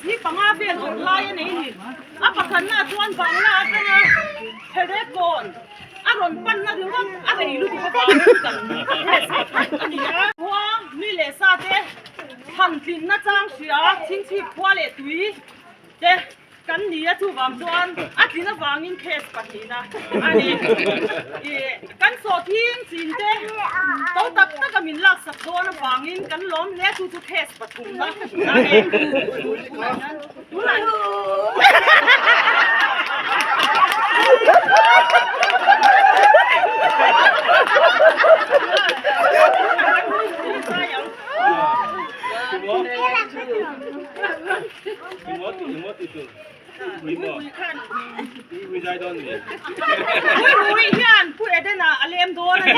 Hi panga vel awrh lai a nei a ni. A pakhatna chuan Bangla atanga Herekawn a rawn panna ringawt a rei lutuk avangin kan test a ni a. Khua mi leh sa te thlan tlinna chang hria chhingchhip khua leh tui te kan ni a, chuvang chuan a tlin avangin case pahnihna a ni. Ih kan sawhthing chin te to tak taka min laksak dawn avangin kan lawm hle chu chu case pathumna a ni. Ui hian Pu Edena a lem dawn a ni.